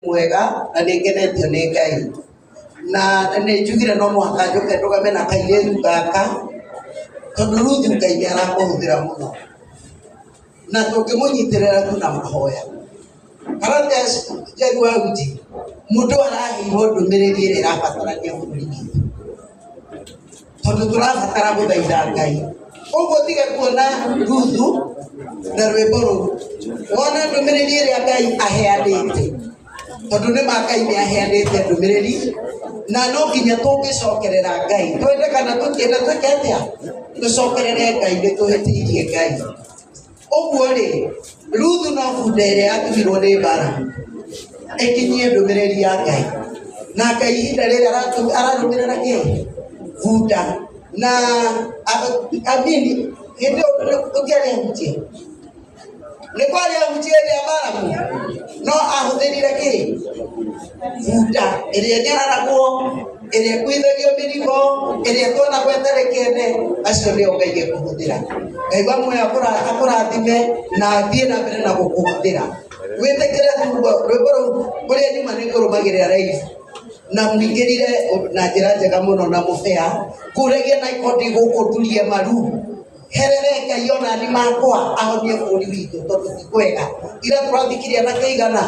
Mwega na nĩ ngenetio nĩ Ngai na nĩ njugire no mũhaka njũke ndũgame na kairĩtu gaka tondũ Ruthu Ngai nĩ aramũhũthĩra mũno na tũngĩmũnyitĩrĩra tu na mahoya. Karata Njeru wa Uji, mũndũ araheirwo ndũmĩrĩri ĩrĩa ĩrabatarania bũrũri witũ tondũ tũrabatara gũthaitha Ngai. Ũguo tiga kuona Ruthu na rwĩmbo rũu, wona ndũmĩrĩri ĩrĩa Ngai aheanĩte, tondũ nĩ ma Ngai nĩ aheanĩte ndũmĩrĩri na no nginya tũngĩcokerera Ngai, twende kana tũtiende twĩke atĩa, tũcokerere Ngai nĩ tũhĩtĩirie Ngai. Ũguo rĩ, Ruthu no bunda ĩrĩa yatuirwo nĩ Balamu ĩkinyie ndũmĩrĩri ya Ngai. Na Ngai ihinda rĩrĩ ararũmĩrĩra kĩ? Bunda. Na amini hĩndĩ ĩyo gũtiarĩ ahunjia. Nĩ kwarĩ ahunjia hĩndĩ ya Balamu, no ahũthĩrire kĩ? Bunda ĩrĩa ĩnyararagwo, ĩrĩa ĩkuithagio mĩrigo, ĩrĩa tuonagwo ĩtarĩ kĩene, acio nĩo Ngai ekũhũthĩra. Ngai wa muoyo akũrathime na athiĩ na mbere na gũkũhũthĩra. Wĩtĩkĩre tu ũguo, rwĩmbo rũu kũrĩa nyuma nĩ ngũrũmagĩrĩra live na mũingĩrire na njĩra njega mũno na mũbea ngũragia na ikondi gũkũ ndurie maru herere Ngai onani makwa ahonie bũrũri witũ tondũ ti kwega. Ira tũrathikirie anake igana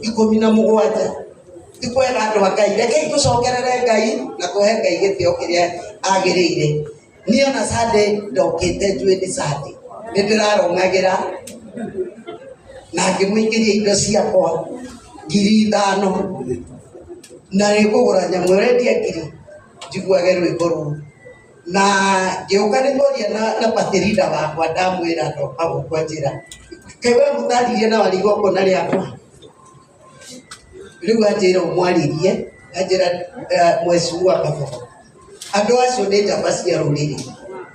17 ti kwega andũ a Ngai. Rekei tũcokerere Ngai na tũhe Ngai gĩtĩo kĩrĩa agĩrĩire. Niĩ ona Sunday ndokĩte njuĩ nĩ Sunday nĩ ndĩrarong'agĩra na ngĩmũingĩria indo ciakwa 5,000 na nĩ ngũgũra nyamũ ĩrendia ngiri njiguage rwĩmbo rũu na ngĩũka nĩ twaria na patirida wakwa ndamwĩra ndoka gũkũ anjĩra kaĩ we mũtaririe na wa igongona rĩakwa rĩu anjĩra ũmwarĩrie anjĩra mheshimiwa Kabogo andũ acio nĩ njamba cia rũrĩrĩ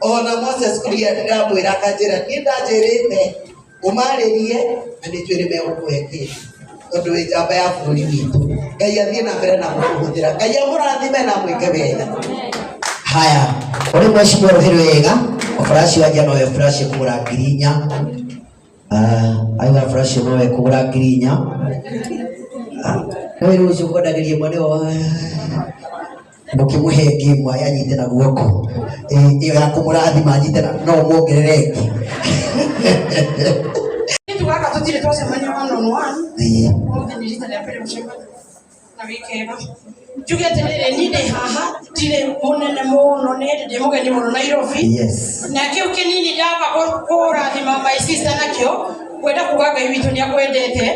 ona Moses Kuria ndamwĩra akanjĩra niĩ ndanjĩrĩte ũmarĩrie na nĩ njũĩ nĩ megũkũhe kĩndũ tondũ wĩ njamba ya bũrũri witũ. Ngai athiĩ na mbere na gũkũhũthĩra. Ngai amũrathime na amwĩke wega. Haya, ũrĩ mheshimiwa rũhĩ wega, flash wanja noyo flash kũgũra 4,000. Ah, aiga flash no ĩkũgũra 4,000. Ah, no wĩra ũcio kwendagĩria ĩmwe nĩyo mũkĩmũhe ĩngĩ ĩmwe anyite na guoko. Ĩyo ya kũmũrathima anyite na no ũmuongerere ĩngĩ. Kitu gaka tũtirĩ twacemania one on one. Ĩĩ. Ũmũthĩ nĩ rita rĩa mbere gũcemania na wĩ kega. Njuge atĩrĩrĩ, niĩ ndĩ haha ndirĩ mũnene mũno, nĩ hĩndĩ ndĩ mũgeni mũno Nairobi. Yes. Na kĩu kĩnini ndamba kũrathima my sister nakĩo, ngwenda kuga Ngai witũ nĩ akwendete.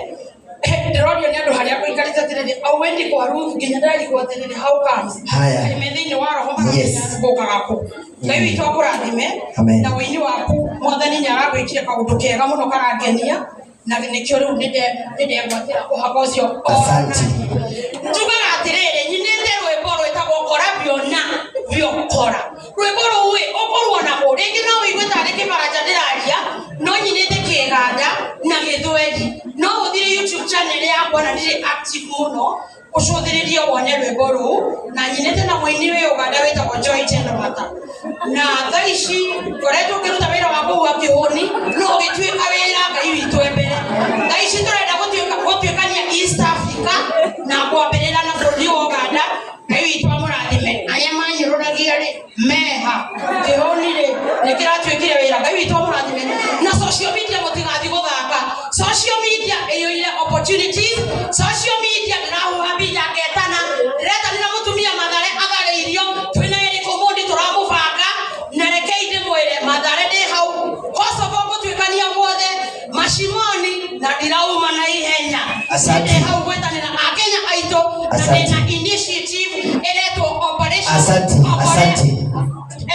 Ndĩrorio nĩ andũ harĩa ngũikarĩte atĩrĩrĩ, auendi kwa Ruth nginya ndarigwo atĩrĩrĩ, how comes? Haya. Kaĩ me thĩinĩ wa roho Yes. maramenya ngũkaga kũ. Ngai witũ akũrathime Amen. na ũini waku mwathani nĩ aragwĩkire kaũndũ kega mũno karangenia na nĩkĩo rĩu nĩndegwatĩra ũhaka ũcio. Asante. Njugaga atĩrĩrĩ, nyinĩte rwĩmbo rwĩtagwo kora biona biokora. Rwĩmbo rũu ĩ, ũkũruona kũ? Rĩngĩ no ũigue tarĩ kĩbaranja ndĩraria, no nyinĩte kĩganda na gĩthweri. No ũthire YouTube channel yakwa na ndirĩ active mũno, ũcũthĩrĩrie wone rwĩmbo rũu, na nyinĩte na mũini wĩ Uganda wĩtagwo Joy Chendamata. Na thaa ici ngoretwo ngĩruta wĩra wa kũhua kĩhũni, no ũgĩtuĩka wĩra Ngai witũ e mbere. Thaa ici tũrenda gũtuĩkania East Africa na kwambĩrĩra na bũrũri wa Uganda. Ngai witũ amũrathime. Arĩa manyũrũragia rĩ, meha kĩhũni rĩ, nĩ kĩratuĩkire wĩra. Ngai witũ amũrathime. Na social media mũtigathiĩ gũthaka. Social media ĩiyũire opportunities. Social media ndĩrahuha mbinja ngetana. Ndĩretanĩra mũtumia Mathare athare irio. Twĩna Eric Omondi tũramũbanga. Na rekei ndĩmwĩre Mathare ndĩ hau. Kosovo ngũtuĩkania guothe. Mashimoni na ndirauma na ihenya. Asante. Ndĩ hau gwĩtanĩra Akenya aitũ na Asante. ndĩna initiative ĩretwo Operation Asante, Okorea asante.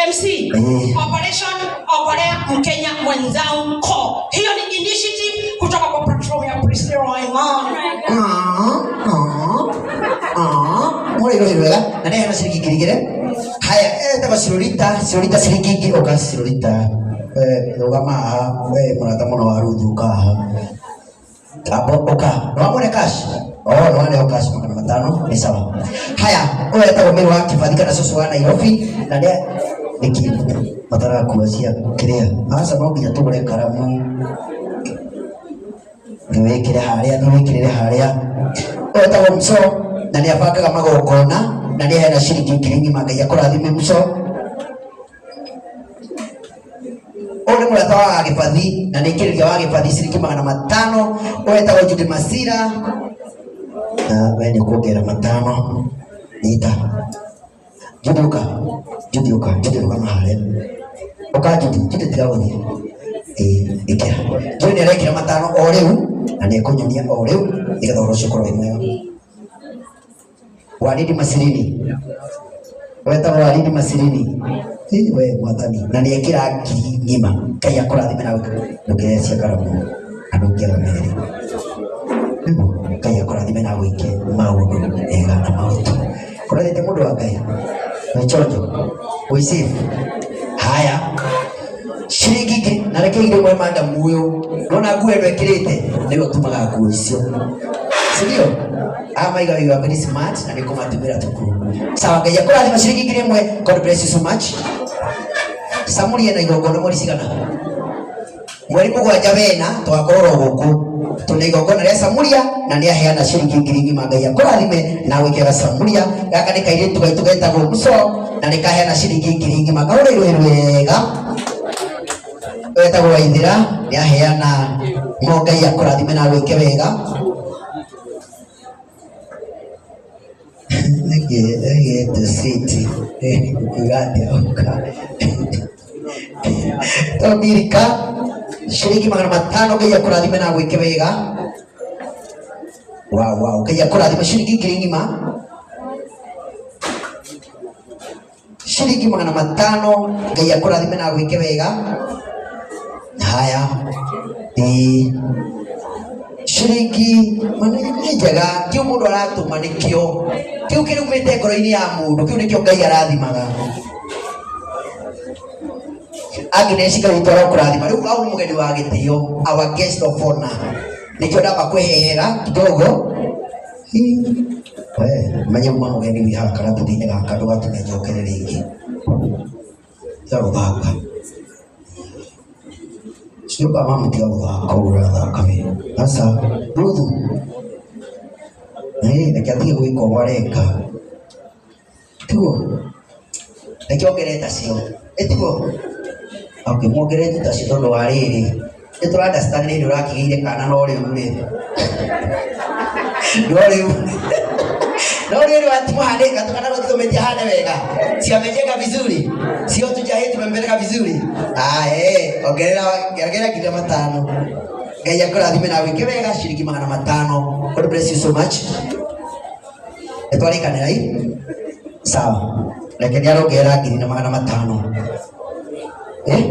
MC Eh. Operation Okolea Mkenya Mwenzangu. Hiyo ni initiative kutoka kwa platform ya Priscilla Imani. Mũrĩ rũhĩ rwega na nĩ hena ciringi 2,000. Haya, etagwo Silorita, Silorita ciringi ngiri, ũka Silorita. Rũgama haha, we mũrata mũno wa Ruthu, ũka haha. Abo, ũka. Nĩ wamũne cash? Oh, nĩ waneo cash 500, nĩ sawa. Haya, ũyũ etagwo Mĩrũ wa Kĩbathi kana cũcũ wa Nairobi na nĩ nĩkĩ matarakua cia kĩrĩa? Aca no nginya tũgũre karamu. Nĩwĩkĩre harĩa, nĩwĩkĩrĩre harĩa. Wetagwo Muco na nĩ abangaga magongona na nĩ aheana ciringi ngiri ng'ima. Ngai akũrathime Muco. Ũyũ nĩ mũrata wa Gĩbathi na nĩ ikĩrĩria wa Gĩbathi ciringi 500. Ũyũ etagwo Judy Masira na we nĩ ũkuongerera 5. Nyita Judy, ũka Judy, ũka Judy, rũgama harĩa. Ũka Judy, Judy tiga gũthiĩ. Ĩĩ ĩkĩra. Judy nĩ arekĩra 5 o rĩu na nĩ ekũnyonia o rĩu nĩgetha ũhoro ũcio ũkorwo wĩ mwega. Walidi Masirini, wetagwo Walidi Masirini. Ĩ, we mwathani na nĩ ekĩra ngiri ng'ima. Ngai akũrathime na ndũngĩrĩa cia karamu na ndũngĩaga merĩ. Nĩguo Ngai akũrathime na gwĩke maũndũ mega na maũtu. Kũrathĩte mũndũ wa Ngai wĩ chonjo wĩ safe. Haya, ciringi ngiri na reke ire mwe madamu ũyũ nona nguo ĩno ĩkĩrĩte nĩwe ũtumaga nguo icio, sindio? Aya maiga you are very smart na nĩ kũmatumĩra tuku. Sawa, Ngai akũrathima ciringi 1000. God bless you so much. Samuri ena igongona mweri cigana? Mweri 7 wena tũgakorwo gũkũ tũna igongona rĩa Samuria na nĩ aheana ciringi ngiri ng'ima. Ngai akũrathime na gwĩkĩra Samuria. Gaka nĩ kairĩtu gaitũ getagwo Muco na nĩ kaheana ciringi ngiri ng'ima. Kahũrĩirwo wega. Wetagwo Waithĩra nĩ aheana mo. Ngai akũrathime na gwĩke wega. Nĩkĩ ĩgĩte city kuga atĩa? Ũka Tomirika ciringi 500. Ngai akũrathime na gwĩke wega. Wow, wow. Ngai akũrathime. Ciringi ngiri ng'ima, ciringi 500. Ngai akũrathime na gwĩke wega. Haya, ĩĩ ciringi mana nĩ njega. Kĩu mũndũ aratũma nĩkĩo kĩu kĩrumĩte ngoro-inĩ ya mũndũ, kĩu nĩkĩo Ngai arathimaga. Agnes, Ngai witũ arokũrathima. Rĩu au nĩ mũgeni wa gĩtĩo, our guest of honor, nĩkĩo ndamba kwĩhehera kidogo. Hi, we menye uma mũgeni wĩ haha karatathi-inĩ gaka, ndũgatũme njokere rĩngĩ. Tiga gũthaka ciũka mamu, tiga gũthaka ũguo ũrathaka we. Aca Ruthu, reke atige gwĩka ũguo areka. Tiguo reke ongerere tacio, ĩtiguo? Okay, muongerere tacio tondũ wa rĩrĩ nĩ tũra understand rĩrĩ ũrakĩgĩire kana no rĩu rĩ no rĩu no rĩrĩ watimũhane gatukana gũtũmĩtie hane wega. Si amejenga vizuri? Sio tujahii tumempeleka vizuri? Ah, eh, ongerera ongerera nginya 5. Ngai akũrathime na wĩke wega. Ciringi 500. God bless you so much. Nĩtwarĩkanĩra i sawa. Reke nĩ arongerera ngiri na 500, eh?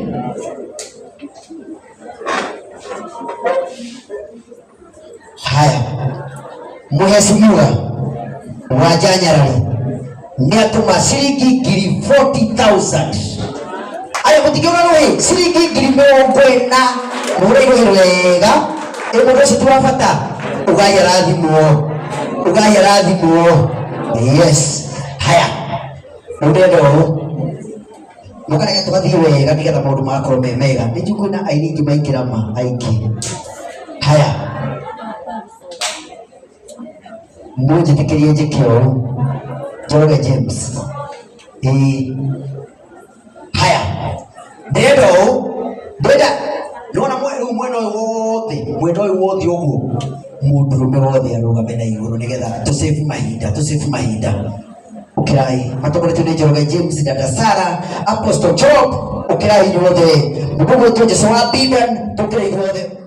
Haya, mheshimiwa wa Nyarari nĩ atũma ciringi ngiri 40,000. Aya, mũtingĩona rũhĩ ciringi 40,000. Mũhũre rũhĩ wega. Ĩ mũndũ ũcio ti wa bata. Ugai arathimwo, ugai arathimwo. Yes. Haya, rĩu ndĩrenda ũũ mũkareke tũgathiĩ wega nĩgetha maũndũ magakorwo me mega. Nĩ njũĩ kwĩna aini aingĩ maingĩra ma aingĩ. Haya, mũnjĩtĩkĩrie njĩke ũũ. Njoroge James, ĩĩ. Haya, ndĩrenda ũũ, ndĩrenda nĩwona rĩu mwena ũyũ wothe, mwena ũyũ wothe ũguo, mũndũrũme wothe arũgame na igũrũ nĩgetha tũsave mahinda, tũsave mahinda. Ũkĩrai matongoretio nĩ Njoroge James, Dada Sara, Apostle Job. Ũkĩrai inyuothe, mũndũ ũgwĩtwo Jesu wa Bidan, tũkĩrai ithuothe.